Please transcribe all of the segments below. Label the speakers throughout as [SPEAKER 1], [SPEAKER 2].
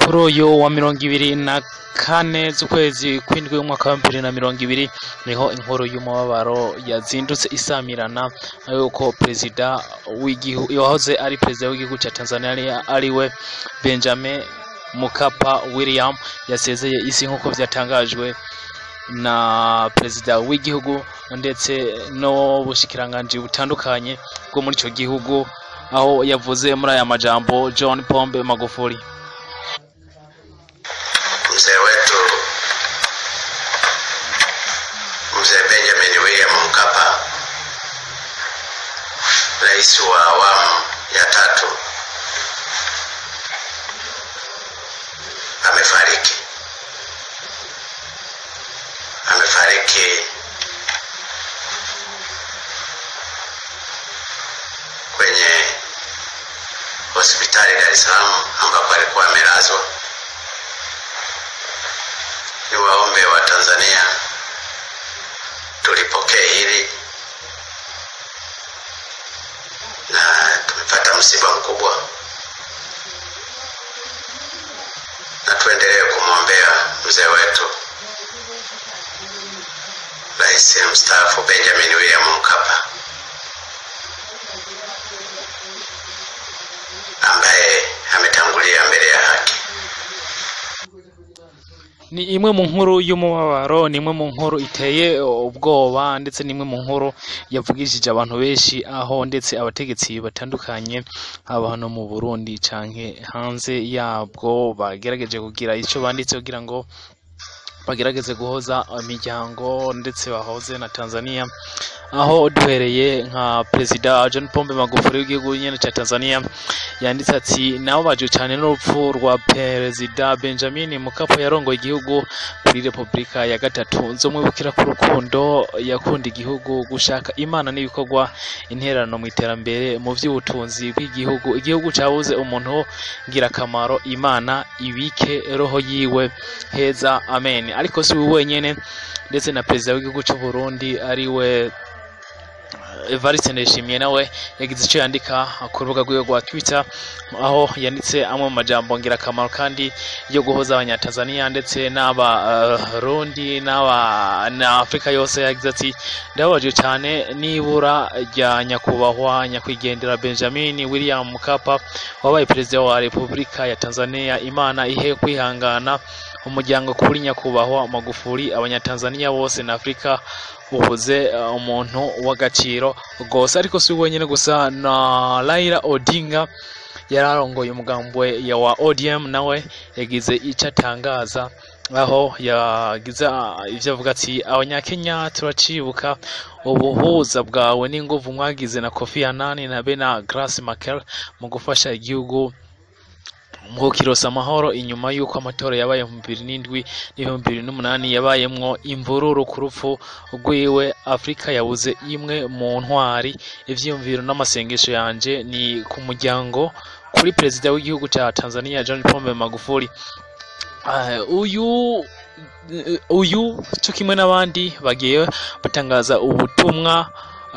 [SPEAKER 1] Kuri uyu wa 24 z'ukwezi kw'indwi umwaka wa 2020 niho inkuru y'umubabaro yazindutse isamirana yuko perezida w'igihugu yahoze ari perezida w'igihugu ca Tanzania ariwe Benjamin Mkapa William yasezeye isi, nk'uko vyatangajwe na perezida w'igihugu ndetse n'ubushikiranganji butandukanye bwo muri ico gihugu, aho yavuze muri aya majambo John Pombe Magufuli.
[SPEAKER 2] Mzee wetu Mzee Benjamin William Mkapa, rais wa awamu ya tatu, amefariki. Amefariki kwenye hospitali Dar es Salaam ambapo alikuwa amelazwa. Niwaombe wa Tanzania tulipokee hili, na tumepata msiba mkubwa, na tuendelee kumwombea mzee wetu Rais mstaafu Benjamin William Mkapa ambaye ametangulia mbele ya haki.
[SPEAKER 1] Ni imwe mu nkuru y'umubabaro, ni imwe mu nkuru iteye ubwoba, ndetse ni imwe mu nkuru yavugishije abantu benshi, aho ndetse abategetsi batandukanye haba hano mu Burundi canke hanze yabwo bagerageje kugira ico banditse kugira ngo bagerageze guhoza imiryango ndetse bahoze na Tanzania, aho duhereye nka perezida John Pombe Magufuli w'igihugu nyene ca Tanzania yanditse ati: nababajwe cane n'urupfu rwa perezida Benjamin Mkapa yarongoye igihugu kuri Republika ya gatatu. Nzomwibukira ku rukundo yakunda igihugu, gushaka Imana n'ibikorwa, intererano mu iterambere mu vy'ubutunzi bw'igihugu. Igihugu cabuze umuntu ngirakamaro, Imana ibike roho yiwe heza, amen. Ariko si we wenyene, ndetse na perezida w'igihugu c'u Burundi ariwe Evariste Ndayishimiye nawe yagize ico yandika ku rubuga rwiwe rwa Twitter, aho yanditse amwe mu majambo ngirakamaro kandi yo guhoza abanyatanzania ndetse n'abarundi n'aba na Afrika yose. Yagize ati: ndababajwe cyane n'ibura rya nyakubahwa nyakwigendera Benjamin William Mkapa wabaye perezida wa Republika ya Tanzania. Imana ihe kwihangana umuryango kuri nyakubahwa Magufuli, abanyatanzania bose na Afrika ubuze umuntu w'agaciro gose. Ariko si wenyine gusa, na Raila Odinga yararongoye umugambwe wa ODM nawe yagize ico atangaza, aho yagize ivyo avuga ati: abanyakenya turacibuka ubuhuza bwawe n'inguvu mwagize na Kofi Annan na Bena Grace Merkel mu gufasha igihugu mu kirosa amahoro inyuma y'uko amatora yabaye mu 2007 n'ibihumbi 2008 yabayemwo imvururu. Ku rupfu rwiwe Afrika yabuze imwe mu ntwari. Ivyiyumviro n'amasengesho yanje ni ku muryango, kuri perezida w'igihugu ca Tanzania John Pombe Magufuli. Uyu co kimwe n'abandi bagiye batangaza ubutumwa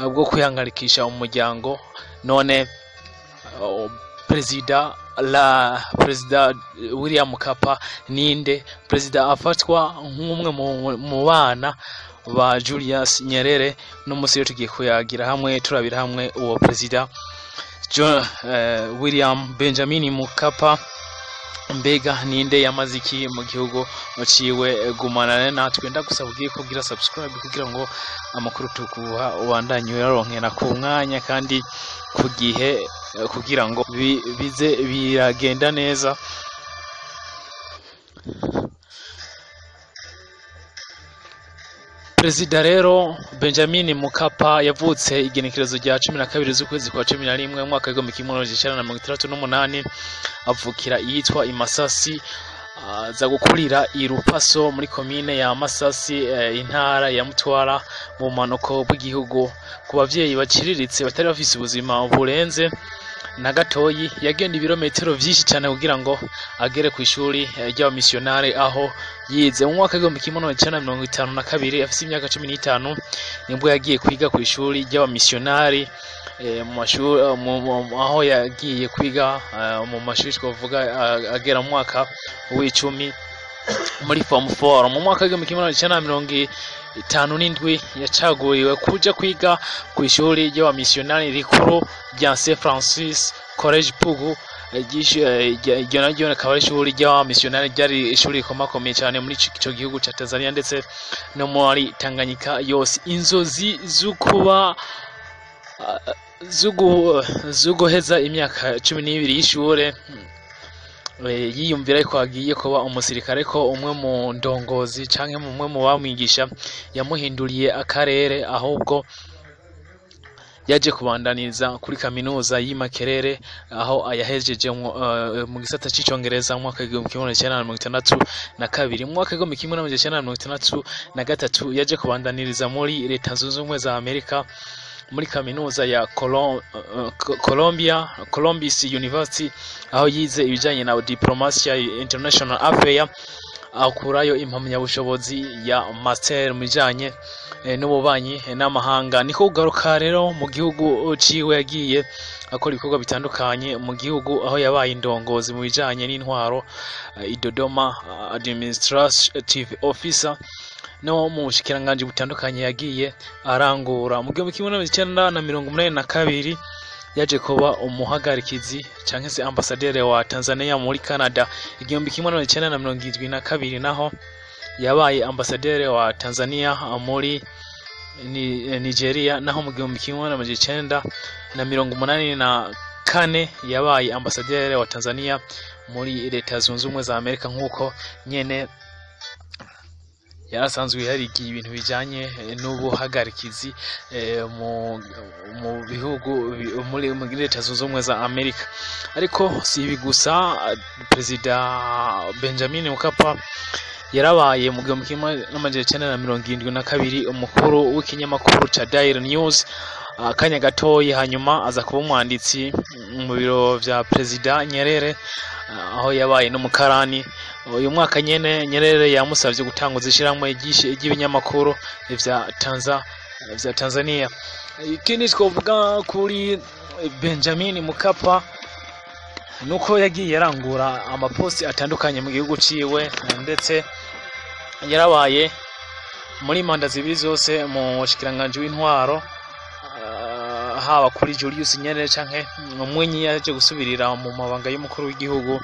[SPEAKER 1] bwo kwihangarikisha umuryango. None perezida la perezida William Mkapa ninde? Perezida afatwa nk'umwe mu bana ba Julius Nyerere. N'umunsi rero tugiye kuyagira hamwe, turabira hamwe uwo perezida John William Benjamin Mkapa, mbega ninde, yamaze iki mu gihugu ciwe? Gumana natwe, ndagusaba ugiye kugira subscribe kugira ngo amakuru tukuha ubandanye uyaronkera ku mwanya kandi ku gihe, kugira ngo bize biragenda neza. Perezida rero Benjamin Mkapa yavutse igenekerezo rya 12 z'ukwezi kwa 11 umwaka w'1968, avukira iyitwa Imasasi, aza gukurira i Rupaso muri komine ya Masasi, intara ya Mutwara mu bumanuko bw'igihugu, ku bavyeyi baciriritse batari bafise ubuzima burenze. na gatoyi. Yagenda ibirometero vyinshi cyane kugira ngo agere ku ishuri ry'abamisiyonari aho yize. Mu mwaka w'1952, afise imyaka 15, nibwo yagiye kwiga ku ishuri ry'abamisiyonari mu mashuri aho yagiye kwiga mu mashuri twavuga agera mu mwaka w'icumi muri form 4. Mu mwaka w'1957 yacaguriwe kuja kwiga ku ishuri ry'abamisiyonari rikuru rya St Francis College Pugu. Iryo naryo rikaba ari ishuri ry'abamisiyonari, ryari ishuri rikomakomeye cyane muri ico gihugu ca Tanzania ndetse no muri Tanganyika yose. Inzozi zo kuba zo guheza imyaka 12 y'ishure, yiyumvira ko agiye kuba umusirikare, ko umwe mu ndongozi canke umwe mu bamwigisha yamuhinduriye akarere. Ahubwo yaje kubandaniza kuri kaminuza y'i Makerere, aho yahejeje mu gisata c'icongereza mu mwaka w'1962. Mu mwaka w'1963 yaje kubandaniriza muri Leta Zunze Ubumwe za Amerika muri kaminuza ya Columbia, Columbus University, aho yize ibijanye na diplomatia, international affair, akurayo impamyabushobozi ya master mu bijanye n'ububanyi n'amahanga. Niko kugaruka rero mu gihugu ciwe, yagiye akora ibikorwa bitandukanye mu gihugu, aho yabaye indongozi mu bijanye n'intwaro i Dodoma, administrative officer, no mu bushikiranganji butandukanye yagiye arangura. Mu 1982 yaje kuba umuhagarikizi canke se ambasaderi wa Tanzania muri Canada. 1972 naho yabaye ambasaderi wa Tanzania muri Nigeria. Naho mu 1984 yabaye ambasaderi wa Tanzania muri Leta Zunze Ubumwe za Amerika, nk'uko nyene yarasanzwe yarigiye ibintu bijanye n'ubuhagarikizi mu bihugu muri Leta Zunze Ubumwe za Amerika. Ariko si ibi gusa, Perezida Benjamin Mkapa yarabaye mu 1972 umukuru w'ikinyamakuru ca Daily News akanya gatoyi, hanyuma aza kuba umwanditsi mu biro vya Perezida Nyerere, aho yabaye n'umukarani. Uyu mwaka nyene Nyerere yamusavye gutanguza ishirahamwe ry'ibinyamakuru vya Tanzania. Ikindi twovuga kuri Benjamin Mkapa nuko yagiye arangura amaposti atandukanye mu gihugu ciwe, ndetse yarabaye muri manda zibiri zose mu bushikiranganji w'intwaro, haba kuri Julius Nyerere canke Mwinyi yaje gusubirira mu mabanga y'umukuru w'igihugu,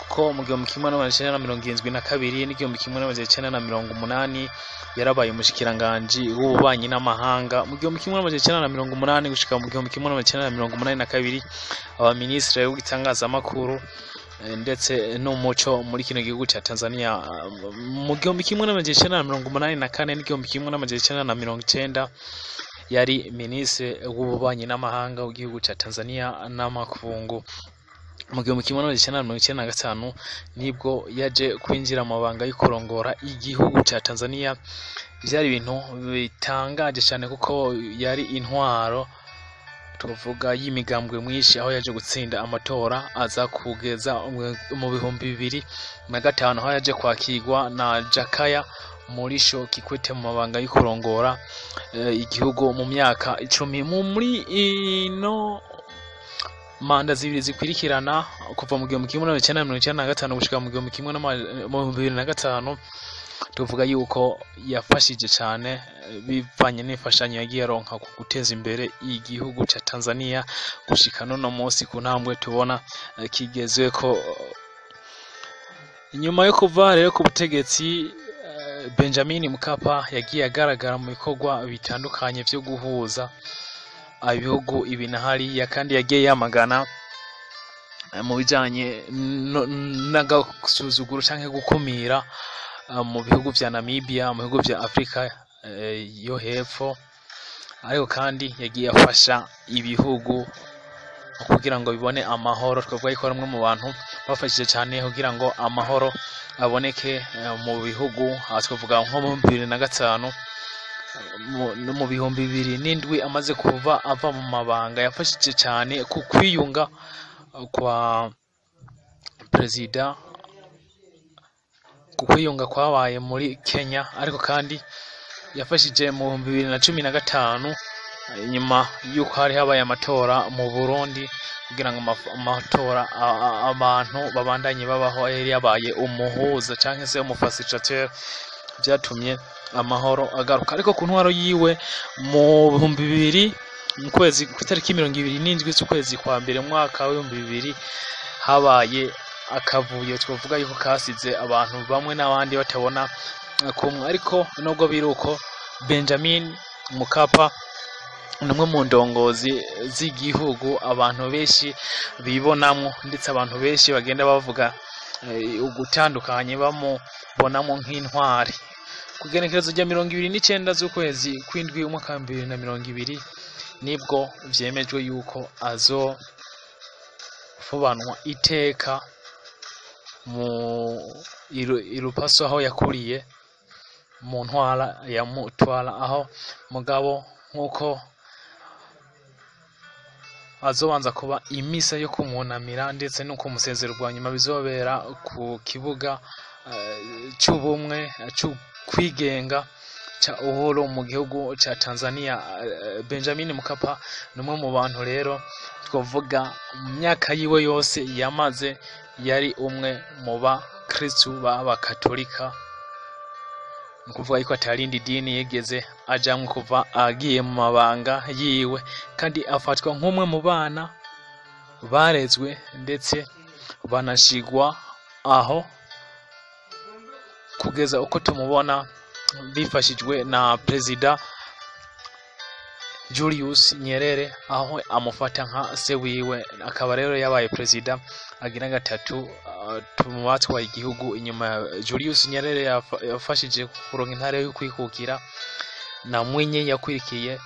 [SPEAKER 1] kuko mu 1972 n'1980 yarabaye umushikiranganji w'ububanyi n'amahanga. Mu 1980 gushika mu 1982 aba minisitiri w'itangazamakuru ndetse n'umuco muri kino gihugu ca Tanzania. Mu 1984 n'1990 yari minisitiri w'ububanyi n'amahanga w'igihugu ca Tanzania n'amakungu. Mu 1995 nibwo yaje kwinjira mu mabanga yo kurongora igihugu ca Tanzania. Vyari ibintu bitangaje cyane, kuko yari intwaro tuvuga y'imigambwe mwinshi, aho yaje gutsinda amatora aza kugeza mu 2005, aho yaje kwakirwa na Jakaya Mrisho Kikwete mu mabanga yo kurongora igihugu mu myaka 10. Muri ino manda zibiri zikurikirana, kuva mu 1995 gushika mu 2005, tuvuga yuko yafashije cyane bivanye n'imfashanyo yagiye aronka ku guteza imbere igihugu ca Tanzania gushika n'uno munsi ku ntambwe tubona kigezweko. Inyuma yo kuva rero ku butegetsi, Benjamin Mkapa yagiye agaragara mu bikorwa bitandukanye vyo guhuza ibihugu ibi na hariya, kandi yagiye yamagana mu bijanye n'agasuzuguro canke gukumira mu bihugu vya Namibia, mu bihugu vya Afrika yo hepfo. Ariko kandi yagiye afasha ibihugu kugira ngo bibone amahoro. Twavuga yuko ari umwe mu bantu bafashije cyane kugira ngo amahoro aboneke mu bihugu. Aha twavuga nko mu 2005. no mu 2007 amaze kuva ava mu mabanga, yafashije cyane ku kwiyunga kwa perezida, ku kwiyunga kwabaye muri Kenya. Ariko kandi yafashije mu 2015 inyuma y'uko hari habaye amatora mu Burundi, kugira ngo amatora abantu babandanye babaho, yari yabaye umuhuza canke se umufacilitateur, vyatumye amahoro agaruka. Ariko ku ntwaro yiwe mu 2000, mu kwezi ku itariki 27 z'ukwezi kwa mbere mu mwaka w'2000, habaye akavuyo twavuga yuko kasize abantu bamwe n'abandi batabona kumwe. Ariko nubwo biri uko, Benjamin Mkapa ni umwe mu ndongozi z'igihugu abantu benshi bibonamwo, ndetse abantu benshi bagenda bavuga ugutandukanye bamubonamo nk'intwari. Ku igenekerezo rya 29 z'ukwezi kw'indwi umwaka wa 2020 nibwo vyemejwe yuko azofubanwa iteka mu Irupaso aho yakuriye mu ntwara ya Mutwara, aho mugabo nk'uko azobanza kuba imisa yo kumwunamira ndetse no kumusezera ubwa nyuma bizobera ku kibuga c'ubumwe c'ukwigenga ca Uhuru mu gihugu ca Tanzania. Benjamin Mkapa ni umwe mu bantu rero twavuga mu myaka yiwe yose yamaze yari umwe mu bakristu b'abakatolika, ni ukuvuga yuko atarindi dini yigeze ajamwo kuva agiye mu mabanga yiwe, kandi afatwa nk'umwe mu bana barezwe ndetse banashigwa aho kugeza uko tumubona bifashijwe na Perezida Julius Nyerere, aho amufata nka se wiwe, akaba rero yabaye perezida agira gatatu mu batwaye igihugu inyuma ya Julius Nyerere yafashije kuronka intare yo kwikukira, na Mwinyi yakurikiye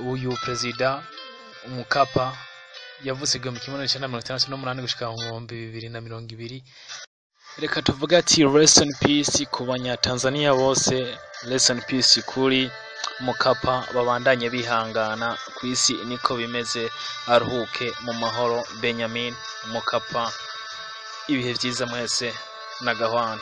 [SPEAKER 1] uyu perezida Mkapa yavutse 1968 gushika mu 2020. Reka tuvuge ati rest in peace ku banyatanzania bose, rest in peace kuri Mkapa, babandanye bihangana ku isi niko bimeze, aruhuke mu mahoro Benjamin Mkapa. Ibihe vyiza mwese na gahwana.